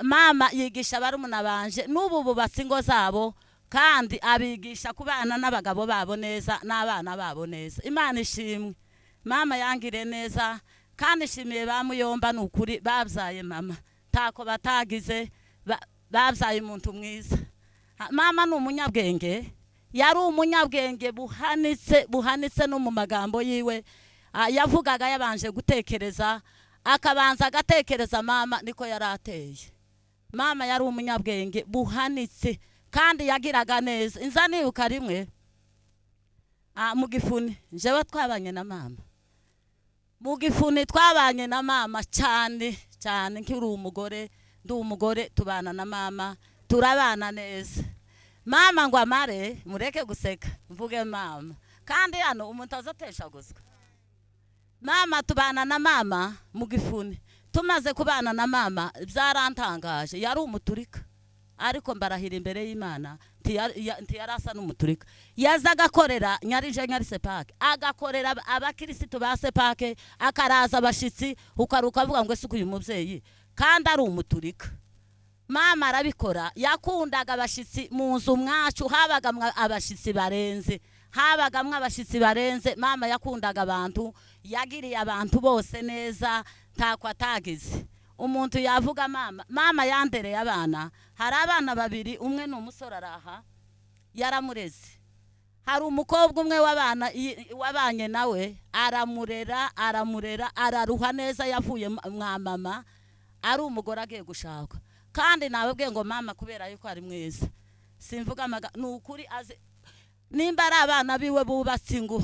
Mama yigisha barumuna banje n'ubu bubatse ingo zabo, kandi abigisha kubana n'abagabo babo neza n'abana babo neza. Imana ishimwe, mama yangire neza, kandi nshimiye ba muyomba, ni ukuri babyaye mama ntako batagize, babyaye umuntu mwiza. Mama ni umunyabwenge, yari umunyabwenge buhanitse, buhanitse no mu magambo yiwe. Yavugaga yabanje gutekereza, akabanza agatekereza. Mama niko yari ateye. Mama yari umunyabwenge buhanitse kandi yagiraga neza. Inza nibuka rimwe, mu Gifuni, njyewe twabanye na mama mu Gifuni, twabanye na mama cyane cyane nkiri umugore, ndi umugore, tubana na mama, turabana neza. Mama ngo amare, mureke guseka, mvuge mama, kandi hano umuntu azateshaguzwa. Mama, tubana na mama mu Gifuni. Tumaze kubana na mama, byarantangaje, yari umuturika, ariko mbarahira imbere y'Imana, ntiyari asa n'umuturika. Yazaga akorera nyarije nyari sepake, agakorera abakirisitu ba sepake, akaraza abashitsi, ukaruka avuga ngo ese uyu mubyeyi kandi ari umuturika? Mama arabikora. Yakundaga abashitsi. Mu nzu mwacu habaga abashitsi barenze, habagamwo abashitsi barenze. Mama yakundaga abantu, yagiriye abantu bose neza, ntako atagize. Umuntu yavuga mama, mama yandereye abana. Hari abana babiri, umwe ni umusore araha, yaramureze. Hari umukobwa umwe w'abana wabanye nawe, aramurera, aramurera, araruha neza. Yavuye mwa mama ari umugore agiye gushaka, kandi nababwiye ngo mama kubera yuko ari mwiza, simvuga ni ukuri azi nimba ari abana biwe bubatse ingo,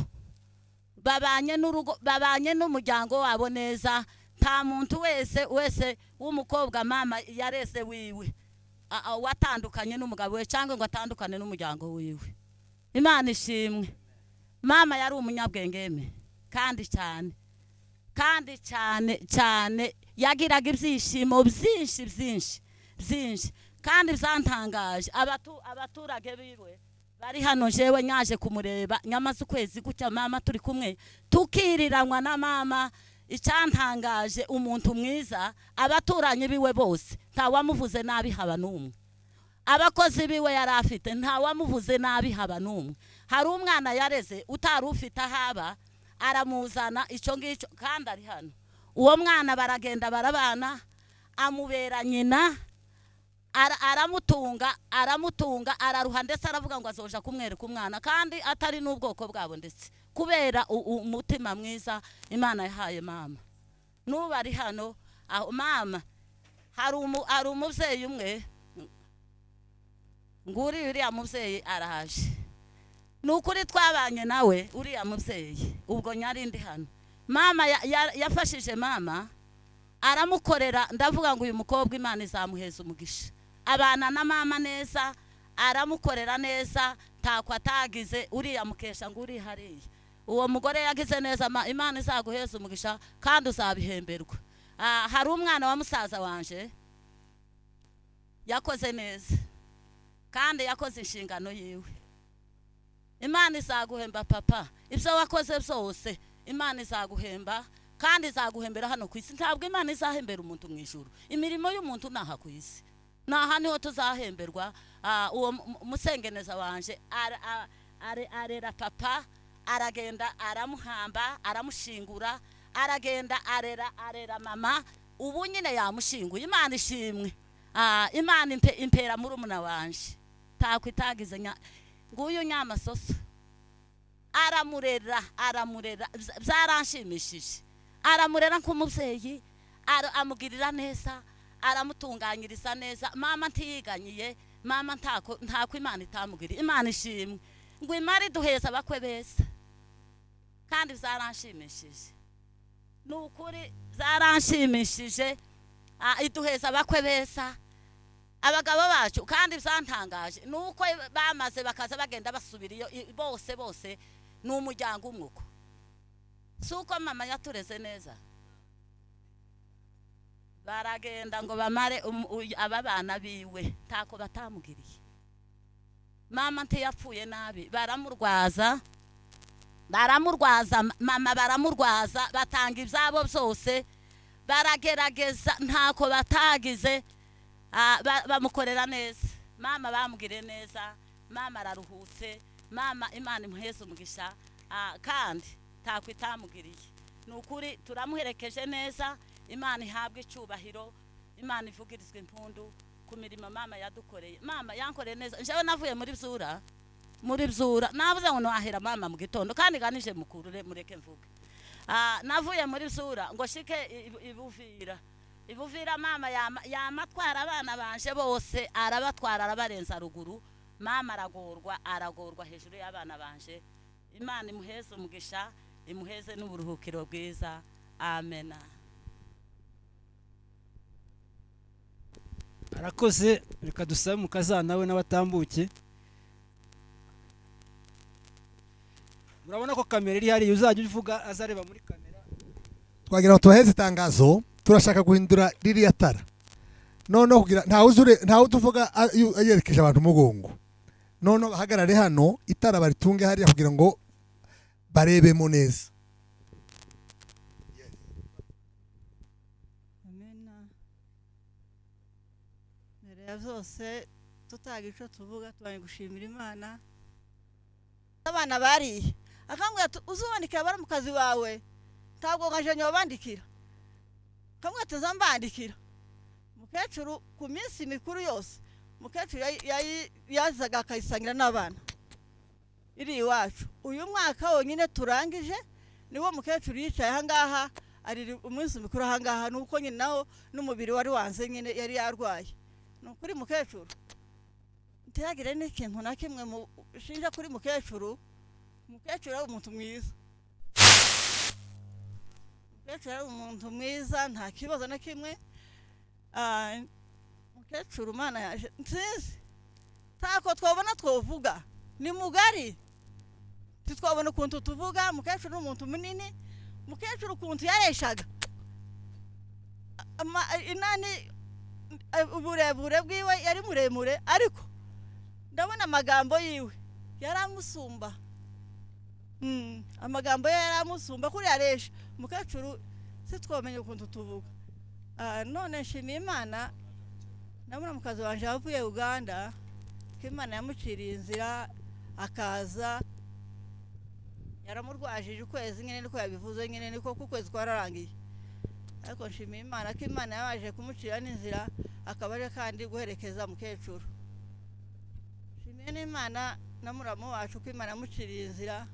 babanye n'urugo, babanye n'umuryango wabo neza. Nta muntu wese wese w'umukobwa mama yareze wiwe watandukanye n'umugabo we cyangwa ngo atandukane n'umuryango wiwe. Imana ishimwe. Mama yari umunyabwenge eme, kandi cyane, kandi cyane cyane. Yagiraga ibyishimo byinshi byinshi byinshi, kandi byantangaje abaturage biwe bari hano. Jewe nyaje kumureba nyamaze ukwezi gutya, mama turi kumwe, tukiriranwa na mama. Icyantangaje, umuntu mwiza, abaturanyi biwe bose ntawamuvuze nabi haba n'umwe. Abakozi biwe yari afite ntawamuvuze nabi haba n'umwe. Hari umwana yareze utari ufite ahaba, aramuzana icyo ngicyo, kandi ari hano uwo mwana. Baragenda barabana, amubera nyina, aramutunga, aramutunga, araruha, ndetse aravuga ngo azoja kumwereka umwana kandi atari n'ubwoko bwabo, ndetse kubera umutima mwiza Imana yahaye mama. N'ubu ari hano aho mama. Hari umubyeyi umwe, nguriya uriya mubyeyi araje, ni ukuri twabanye nawe uriya mubyeyi. Ubwo nyari ndi hano, mama yafashije mama, aramukorera. Ndavuga ngo uyu mukobwa Imana izamuheza umugisha. Abana na mama neza, aramukorera neza, ntako atagize. Uriya mukesha ngo uri hariya, uwo mugore yagize neza, Imana izaguheza umugisha kandi uzabihemberwa. Hari umwana wa musaza wanje yakoze neza kandi yakoze inshingano yiwe. Imana izaguhemba papa, ibyo wakoze byose Imana izaguhemba, kandi izaguhembera hano ku isi. Ntabwo Imana izahembera umuntu mu ijuru. Imirimo y'umuntu ni aha ku isi, ni aha niho tuzahemberwa. Uwo musengeneza wanje arera papa, aragenda aramuhamba, aramushingura, aragenda arera, arera mama. Ubu nyine yamushinguye. Imana ishimwe. Imana impera murumuna wanje takwitagize nguyu nyamasoso, aramurera, aramurera. Byaranshimishije. Aramurera nk'umubyeyi, amugirira neza, aramutunganyiriza neza. Mama ntiyiganyiye, mama ntako Imana itamugiriye. Imana ishimwe ngo imara iduheza abakwe beza, kandi byaranshimishije, ni ukuri byaranshimishije. Iduheza abakwe beza, abagabo bacu. Kandi byantangaje ni uko bamaze bakaza bagenda basubira iyo bose bose ni umuryango umwe uko. Si uko mama yatureze neza, baragenda ngo bamare aba bana biwe ntako batamugiriye. Mama ntiyapfuye nabi, baramurwaza, baramurwaza mama, baramurwaza, batanga ibyabo byose, baragerageza, ntako batagize. Bamukorera neza, mama bamugire neza, mama araruhutse, mama Imana imuheze umugisha, kandi takwitamugiriye. Ni ukuri turamuherekeje neza, Imana ihabwe icyubahiro, Imana ivugirizwe impundu ku mirimo mama yadukoreye. Mama yankoreye neza. Njyewe navuye muri Byura, muri Byura navuze ngo nahera mama mu gitondo, kandi ganije mukurure mureke mvuge. Navuye muri Byura ngo shike Ibuvira. Ibuvira mama yamatwara abana banje bose, arabatwara arabarenza ruguru. Mama aragorwa, aragorwa hejuru y'abana banje. Imana imuheze umugisha, imuheze n'uburuhukiro bwiza. Amena. Arakoze. Reka dusabe mukazana we n'abatambuke. Murabona ko kamera iri hariya, uzajya uvuga azareba muri kamera. Twagira ngo tubaheze itangazo, turashaka guhindura ririya tara. Noneho kugira ntawe utuvuga yerekeje abantu umugongo. Noneho bahagarare hano, itara baritunge hariya kugira ngo barebemo neza. Amena. Mbere ya byose tutagira icyo tuvuga, tubanye gushimira Imana. Abana bariye akambwira ati uzubandikira bari mu kazi wawe, ntabwo nka jenye wabandikira. Akambwira ati nzambandikira. Mukecuru ku minsi mikuru yose mukecuru yazaga akayisangira n'abana iri iwacu. Uyu mwaka wonyine turangije niwo mukecuru yicaye aha ngaha arira umunsi mukuru aha ngaha, nuko nyine nawo n'umubiri wari wanze nyine yari yarwaye. Ni ukuri mukecuru ntihagire n'ikintu na kimwe mushinja kuri mukecuru. Mukecuru ari umuntu mwiza, mukecuru ari umuntu mwiza, nta kibazo na kimwe. Mukecuru Mana yaje nziza, ntako twabona twovuga, ni mugari titwabona ukuntu tuvuga. Mukecuru ni umuntu munini, mukecuru ukuntu yareshaga inani uburebure bwiwe yari muremure, ariko ndabona amagambo yiwe yaramusumba. Amagambo ye yaramusumba kuri yaresha. Mukecuru sitwamenye ukuntu tuvuga. None nshimiye Imana, ndabona mukazi wanje yavuye Uganda, ko Imana yamuciriye inzira akaza. Yaramurwajije ukwezi nyine, niko yabivuze nyine, niko kukwezi kwararangiye. Ariko nshimiye Imana ko Imana yabaje kumucira n'inzira, akaba aje kandi guherekeza mukecuru. Nshimiye n'Imana na muramu wacu ko Imana yamuciriye inzira.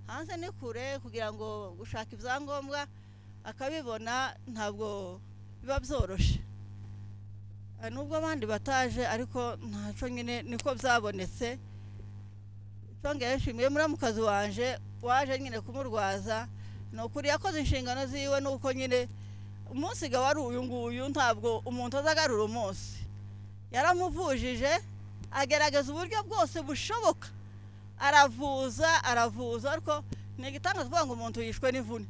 Hanze ni kure, kugira ngo gushaka ibyangombwa akabibona ntabwo biba byoroshe. Nubwo abandi bataje, ariko ntaco nyine niko byabonetse. Twongeye nshimiye muramukazi wanje waje nyine kumurwaza. Ni ukuri yakoze inshingano ziwe, nuko nyine umunsi ga wari uyu nguyu, ntabwo umuntu azagarura umunsi. Yaramuvujije agerageza uburyo bwose bushoboka, aravuza aravuza, ariko ni igitangaza kuvuga ngo umuntu yishwe n'imvune.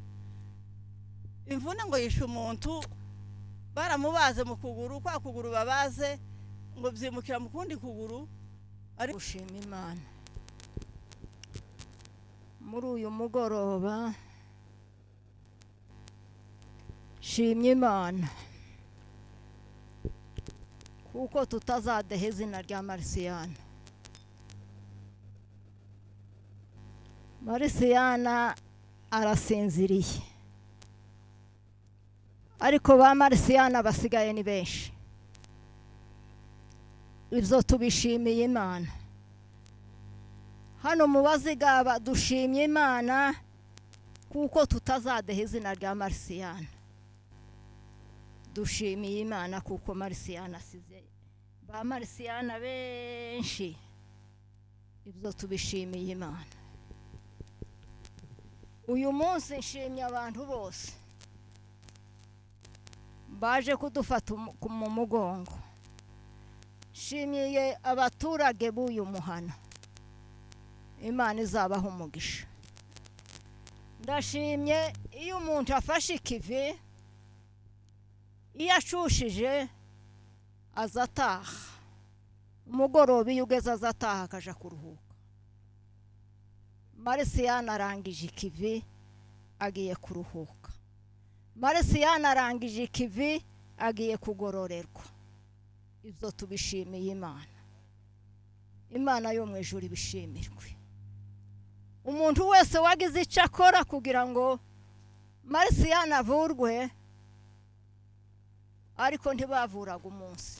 Imvune ngo yishe umuntu, baramubaze mu kuguru, kwa kuguru babaze ngo byimukira mu kundi kuguru. Ariko gushima Imana muri uyu mugoroba, shimye Imana kuko tutazadeha izina rya Marisiyana. Marisiyana arasinziriye, ariko ba Marisiyana basigaye ni benshi. Ibyo tubishimiye Imana. Hano mu Bazigaba dushimye Imana kuko tutazadeha izina rya Marisiyana. Dushimiye Imana kuko Marisiyana asize ba Marisiyana benshi. Ibyo tubishimiye Imana. Uyu munsi nshimye abantu bose baje kudufata mu mugongo. Nshimiye abaturage b'uyu muhana, Imana izabaha umugisha. Ndashimye iyo umuntu afashe ikivi, iyo ashushije aza ataha. Umugoroba iyo ugeze aza ataha akaja kuruhuka. Marisiyana arangije ikivi agiye kuruhuka. Marisiyana arangije ikivi agiye kugororerwa. Ibyo tubishimiye Imana. Imana yo mu ijuru ibishimirwe. Umuntu wese wagize icyo akora kugira ngo Marisiyana avurwe, ariko ntibavuraga umunsi,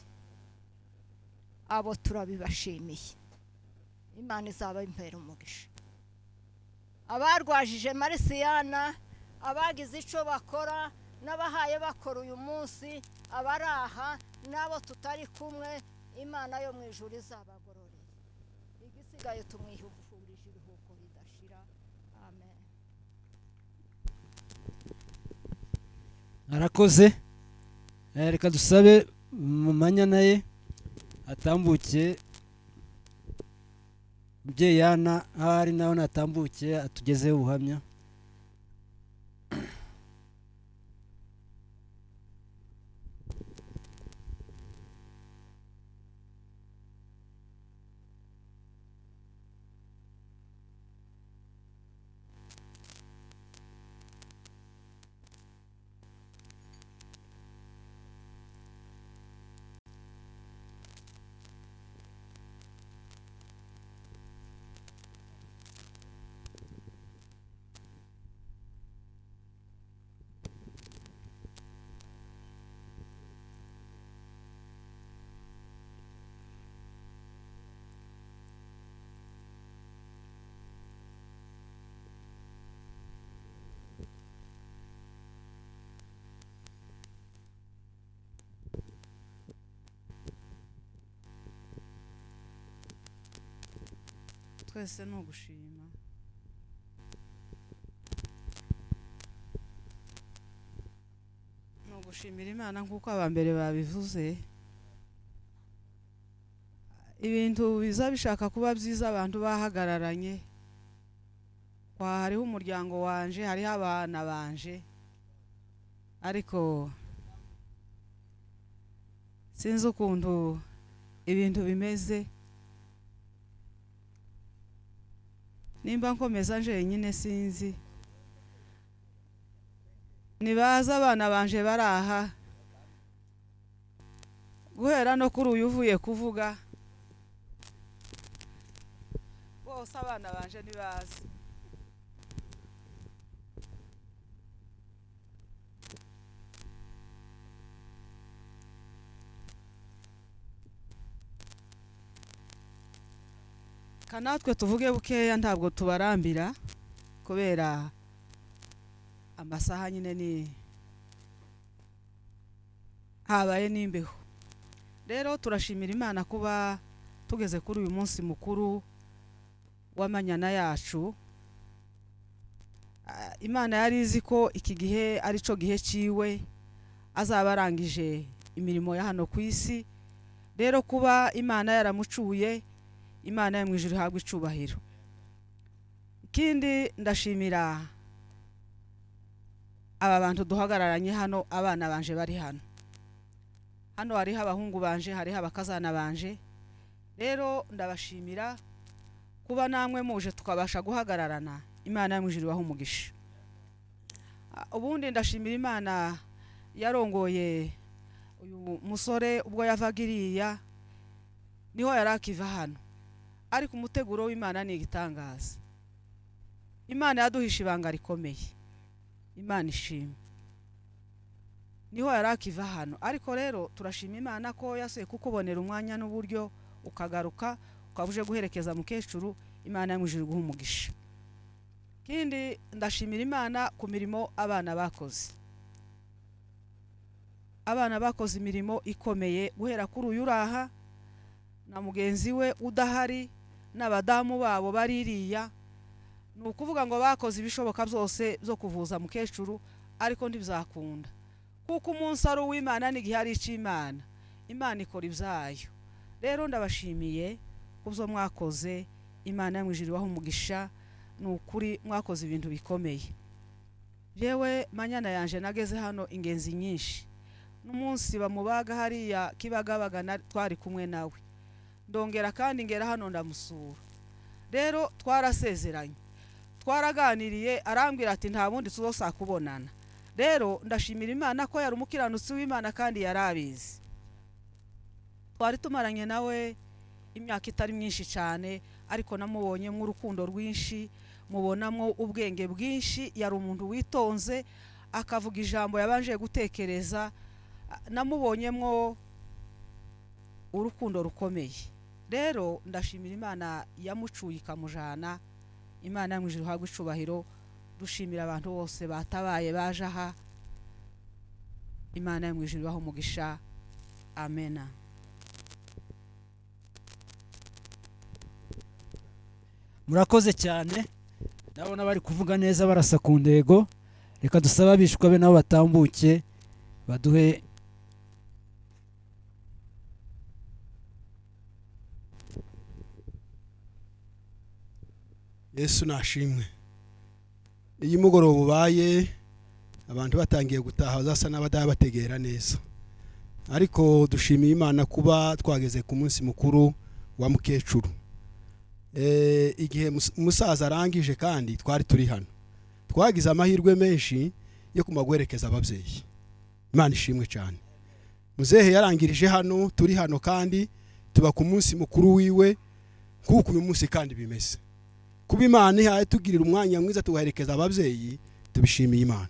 abo turabibashimiye. Imana izaba impera umugisha. Abarwajije Marisiyana, abagize icyo bakora n'abahaye bakora uyu munsi, abaraha n'abo tutari kumwe, Imana yo mu ijuru izabagororera. Igisigaye tumwihufurije ibihuko bidashira. Amen. Arakoze. Reka dusabe Manyana ye atambuke, umubyeyi Yana aho ari nawe natambuke atugezeho ubuhamya. Twese ni ugushima. Ni ugushimira Imana nk'uko abambere babivuze. Ibintu biza bishaka kuba byiza abantu bahagararanye. Kwa hariho umuryango wanje, hariho abana banje, ariko sinzi ukuntu ibintu bimeze. Nimba nkomeza njenyine sinzi. Nibaza abana banje baraha, guhera no kuri uyu uvuye kuvuga, bose abana banje nibaza. Kanatwe tuvuge bukeya, ntabwo tubarambira kubera amasaha nyine ni habaye n'imbeho. Rero turashimira Imana kuba tugeze kuri uyu munsi mukuru w'amanyana yacu. Imana yari izi ko iki gihe ari cyo gihe ciwe azaba arangije imirimo ya hano ku isi. Rero kuba Imana yaramucuye, Imana yo mu ijuru ihabwe icubahiro. Ikindi ndashimira aba bantu duhagararanye hano, abana banje bari hano. Hano hariho abahungu banje, hariho abakazana banje. Rero ndabashimira kuba namwe muje tukabasha guhagararana. Imana yo mu ijuru ibahe umugisha. Ubundi ndashimira Imana yarongoye uyu musore ubwo yavaga iriya, niho yari akiva hano. Ariko umuteguro w'Imana ni igitangaza. Imana yaduhishe ibanga rikomeye. Imana ishimwe. Niho yari akiva hano. Ariko rero turashima Imana ko yasuye kukubonera umwanya n'uburyo ukagaruka, ukaba uje guherekeza mukecuru. Imana yo mu ijuru iguhe umugisha. Ikindi ndashimira Imana ku mirimo abana bakoze. Abana bakoze imirimo ikomeye, guhera kuri uyu uraha na mugenzi we udahari n'abadamu babo baririya. Ni ukuvuga ngo bakoze ibishoboka byose byo kuvuza mukecuru, ariko ntibizakunda kuko umunsi ari uw'Imana n'igihe ari icy'Imana. Imana ikora ibyayo. Rero ndabashimiye ku byo mwakoze. Imana yo mu ijuru ibahe umugisha. Ni ukuri mwakoze ibintu bikomeye. Jewe Manyana yanje nageze hano ingenzi nyinshi. N'umunsi bamubaga hariya Kibagabaga twari kumwe nawe. Ndongera kandi ngera hano ndamusura. Rero twarasezeranye, twaraganiriye, arambwira ati nta bundi tuzosakubonana. Rero ndashimira Imana ko yari umukiranutsi w'Imana kandi yarabizi. Twari tumaranye nawe imyaka itari myinshi cyane, ariko namubonyemo urukundo rwinshi, mubonamo ubwenge bwinshi. Yari umuntu witonze, akavuga ijambo yabanje gutekereza. Namubonyemo urukundo rukomeye. Rero ndashimira Imana yamucuye ikamujana. Imana yo mu ijuru ihabwe icubahiro. Dushimira abantu bose batabaye baje aha. Imana yo mu ijuru ibahe umugisha. Amena. Murakoze cyane, ndabona bari kuvuga neza, barasa ku ntego. Reka dusabe abishwa be nabo batambuke baduhe. Yesu nashimwe. Iyo umugoroba ubaye abantu batangiye gutaha, bazasa n'abadaha bategera neza, ariko dushimiye Imana kuba twageze ku munsi mukuru wa mukecuru. Igihe umusaza arangije, kandi twari turi hano, twagize amahirwe menshi yo kuma guherekeza ababyeyi. Imana ishimwe cyane. Muzehe yarangirije hano, turi hano, kandi tuba ku munsi mukuru wiwe kuko uyu munsi kandi bimeze kuba Imana ihaye tugirira umwanya mwiza tugaherekeza ababyeyi, tubishimiye Imana.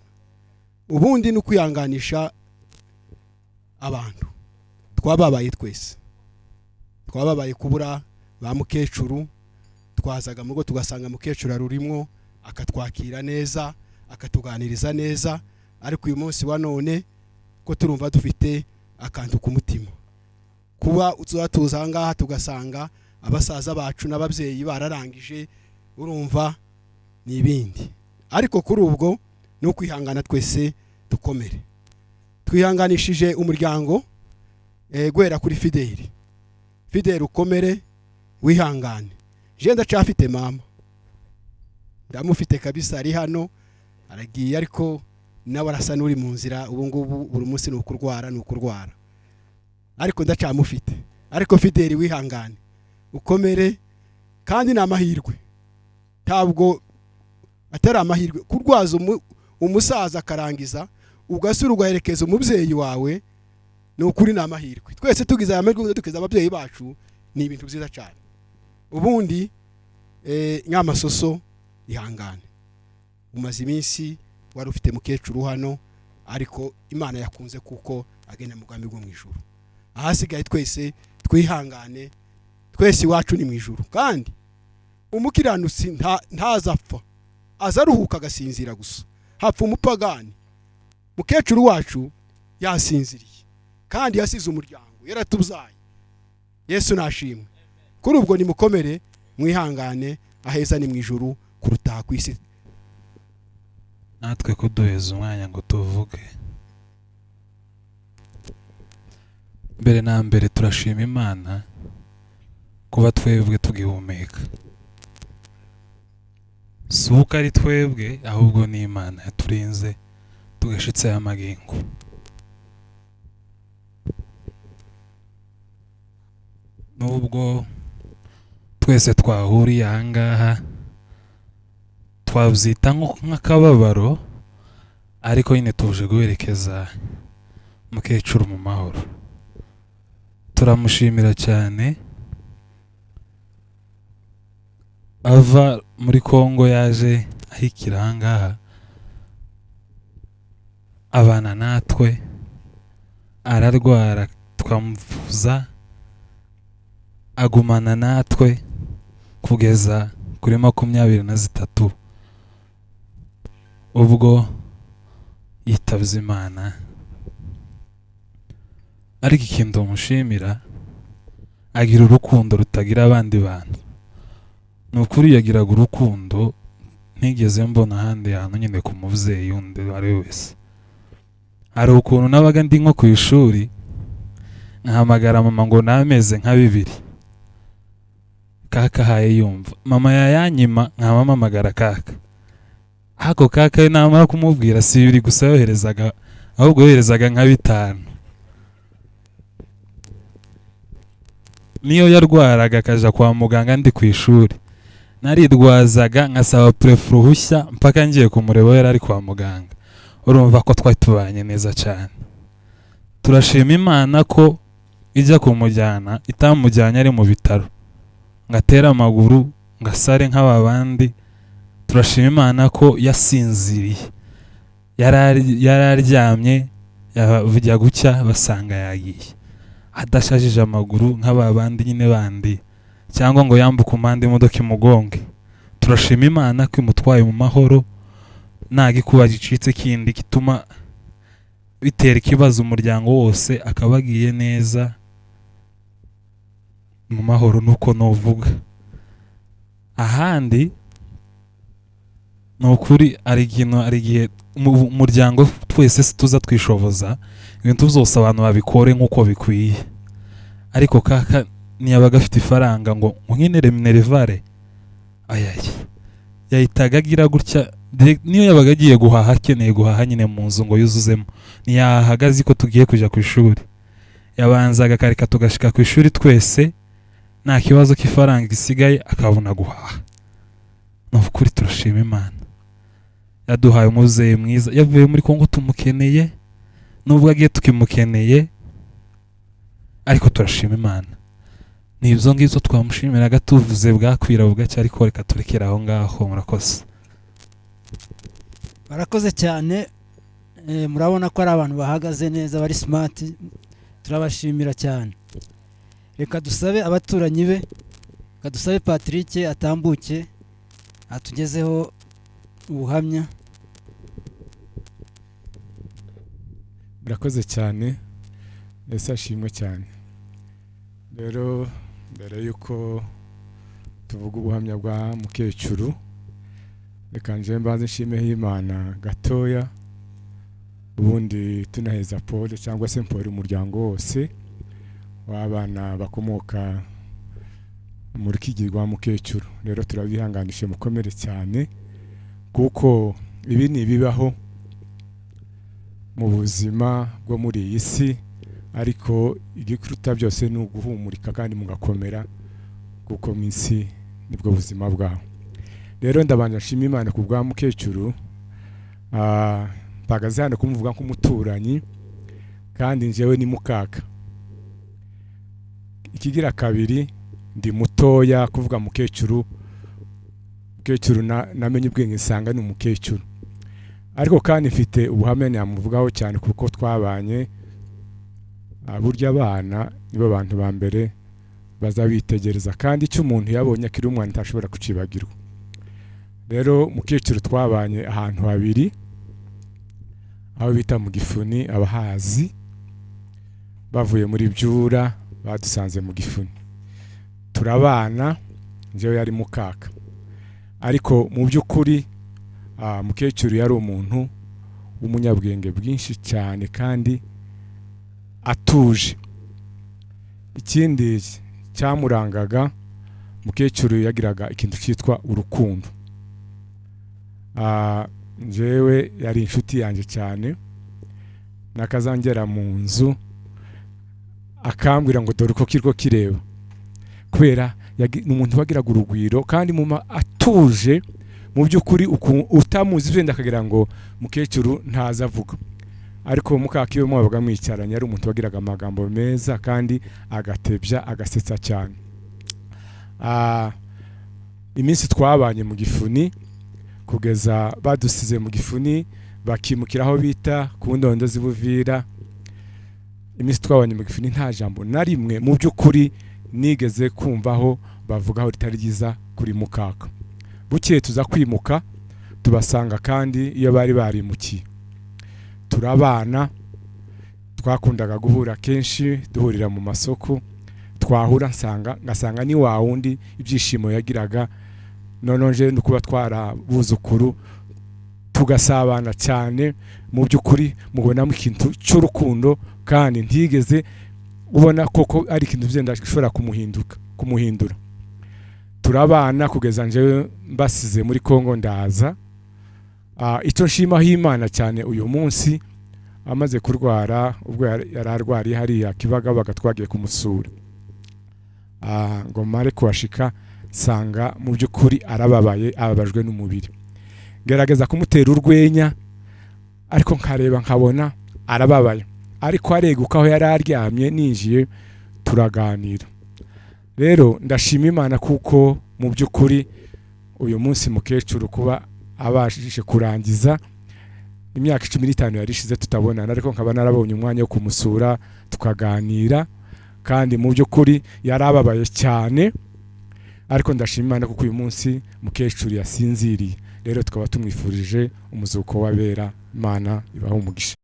Ubundi ni ukwihanganisha abantu twababaye, twese twababaye kubura ba mukecuru. Twazaga mu rugo tugasanga mukecuru arurimwo, akatwakira neza, akatuganiriza neza, ariko uyu munsi wa none ko turumva dufite akantu ku mutima, kuba tuza aha ngaha tugasanga abasaza bacu n'ababyeyi bararangije, urumva ni ibindi. Ariko kuri ubwo ni ukwihangana, twese dukomere. Twihanganishije umuryango, guhera kuri Fideli. Fideli, ukomere, wihangane. Je ndacafite mama, ndamufite kabisa, ari hano, aragiye, ariko nawe arasa n'uri mu nzira ubu ngubu. Buri munsi ni ukurwara, ni ukurwara, ariko ndacamufite. Ariko Fideli, wihangane, ukomere. Kandi ni amahirwe, ntabwo atari amahirwe kurwaza umusaza akarangiza, ugasura ugaherekeza umubyeyi wawe. Ni ukuri ni amahirwe. Twese tugize aya mahirwe, dukiza ababyeyi bacu, ni ibintu byiza cyane. Ubundi nk'amasoso, ihangane, umaze iminsi wari ufite mukecuru hano, ariko Imana yakunze kuko agenda mu bwami bwo mu ijuru. Ahasigaye twese twihangane, twese iwacu ni mu ijuru. Kandi umukiranutsi ntazapfa, aza aruhuka agasinzira gusa, hapfa umupagani. Mukecuru wacu yasinziriye kandi yasize umuryango, yaratubyaye. Yesu nashimwe. Kuri ubwo nimukomere, mwihangane, aheza ni mu ijuru kuruta ku isi. Natwe kuduheza umwanya ngo tuvuge. Mbere na mbere turashima Imana kuba twebwe tugihumeka. Si uko ari twebwe, ahubwo ni Imana yaturinze tugashitsa aya magingo. Nubwo twese twahuriye aha ngaha twabyita nk'akababaro, ariko nyine tuje guherekeza mukecuru mu mahoro. Turamushimira cyane. Ava muri Kongo yaje ahikira aha ngaha, abana natwe, ararwara twamuvuza, agumana natwe kugeza kuri 23 ubwo yitabye Imana. Ariko ikintu mushimira, agira urukundo rutagira abandi bantu. Ni ukuri yagiraga urukundo ntigeze mbona ahandi hantu nyine ku mubyeyi wundi uwo ari we wese. Hari ukuntu nabaga ndi nko ku ishuri, nkahamagara mama ngo nameze nka bibiri, kaka ahaye yumva mama yayanyima, nkamamamagara kaka. Ako kaka namara kumubwira si bibiri gusa yoherezaga, ahubwo yoherezaga nka 5. Niyo yarwaraga akaja kwa muganga ndi ku ishuri, narirwazaga nkasaba prefu uruhushya mpaka ngiye kumureba yari ari kwa muganga. Urumva ko twari tubanye neza cyane. Turashima Imana ko ijya kumujyana itamujyanye ari mu bitaro ngo atere amaguru ngo asare nk'aba bandi. Turashima Imana ko yasinziriye, yari aryamye, bujya gucya basanga yagiye adashajije amaguru nk'aba bandi nyine bandi, cyangwa ngo yambuke umuhanda imodoka imugonge. Turashima Imana ko imutwaye mu mahoro, nta gikuba gicitse kindi gituma bitera ikibazo umuryango wose, akaba agiye neza mu mahoro. Nuko nuvuga ahandi ni ukuri, ari ikintu, ari igihe umuryango twese tuza twishoboza ibintu byose, abantu babikore nk'uko bikwiye. Ariko kaka ntiyabaga afite ifaranga ngo nkenere minerivare, ayaye yahitaga agira gutya. Niyo yabaga agiye guhaha, akeneye guhaha nyine mu nzu ngo yuzuzemo, ntiyahaga azi ko tugiye kujya ku ishuri. Yabanzaga akareka tugashika ku ishuri twese nta kibazo k'ifaranga gisigaye, akabona guhaha. Ni ukuri turashima Imana yaduhaye umubyeyi mwiza. Yavuye muri Kongo tumukeneye, nubwo agiye tukimukeneye, ariko turashima Imana. Ni ibyo ngibyo twamushimiraga tuvuze bwakwira bugacya, ariko reka turekere aho ngaho. Murakoze. Barakoze cyane. Murabona ko ari abantu bahagaze neza, bari smart, turabashimira cyane. Reka dusabe abaturanyi be, reka dusabe Patrick atambuke atugezeho ubuhamya. Murakoze cyane, mbese ashimwe cyane. Rero mbere y'uko tuvuga ubuhamya bwa mukecuru, reka nje mbanze nshimeho Imana gatoya, ubundi tunaheza pole cyangwa se mpore umuryango wose w'abana bakomoka muri kigirwa mukecuru. Rero turabihanganishe, mukomere cyane, kuko ibi ni ibibaho mu buzima bwo muri iyi si, ariko igikiruta byose ni uguhumurika kandi mugakomera, kuko mu isi nibwo buzima bwaho. Rero ndabanza nshima Imana ku bwa mukecuru. Mpagaze hano kumuvuga nk'umuturanyi, kandi njyewe ni mukaka. Ikigira kabiri, ndi mutoya kuvuga mukecuru. Mukecuru namenye ubwenge nsanga ni umukecuru, ariko kandi mfite ubuhamya namuvugaho cyane kuko twabanye. Burya abana nibo bantu ba mbere bazabitegereza, kandi icyo umuntu yabonye akiri umwana ntashobora kucibagirwa. Rero mukecuru twabanye ahantu habiri, aho bita mu Gifuni, abahazi bavuye muri Byura badusanze mu Gifuni, turabana. Njyewe yari mukaka, ariko mu by'ukuri mukecuru yari umuntu w'umunyabwenge bwinshi cyane kandi atuje. Ikindi cyamurangaga, mukecuru yagiraga ikintu cyitwa urukundo. Njyewe yari inshuti yanjye cyane, nakazangera mu nzu akambwira ngo dore uko kiriko kireba, kubera ni umuntu wagiraga urugwiro kandi muma atuje. Mu by'ukuri utamuzi wenda akagira ngo mukecuru ntaza avuga, ariko mukaka iyo mwabaga mwicaranye yari umuntu wagiraga amagambo meza kandi agatebya agasetsa cyane. Iminsi twabanye mu Gifuni kugeza badusize mu Gifuni bakimukira aho bita ku Ndondo z'Ibuvira, iminsi twabanye mu Gifuni nta jambo na rimwe mu by'ukuri nigeze kumvaho bavugaho ritari ryiza kuri mukaka. Bukeye tuza kwimuka tubasanga kandi iyo bari barimukiye, turabana. Twakundaga guhura kenshi, duhurira mu masoko, twahura ngasanga ni wa wundi ibyishimo yagiraga. Noneho nje no kuba twarabuzukuru tugasabana cyane. Mu by'ukuri mubonamo ikintu cy'urukundo, kandi ntigeze ubona koko ari ikintu byenda gishobora kumuhindura. Turabana kugeza nje mbasize muri Kongo ndaza. Icyo nshimaho Imana cyane uyu munsi, amaze kurwara ubwo yari arwariye hariya Kibagabaga, twagiye kumusura, ngo mare kuhashika nsanga mu by'ukuri arababaye, ababajwe n'umubiri. Gerageza kumutera urwenya, ariko nkareba nkabona arababaye, ariko areguka aho yari aryamye ninjiye Turaganira. Rero ndashima Imana kuko mu by'ukuri uyu munsi mukecuru kuba abashije kurangiza imyaka 15 yari ishize tutabonana, ariko nkaba narabonye umwanya wo kumusura tukaganira, kandi mu by'ukuri yarababaye cyane, ariko ndashima Imana kuko uyu munsi mukecuru yasinziriye. Rero tukaba tumwifurije umuzuko w'abera. Imana ibahe umugisha.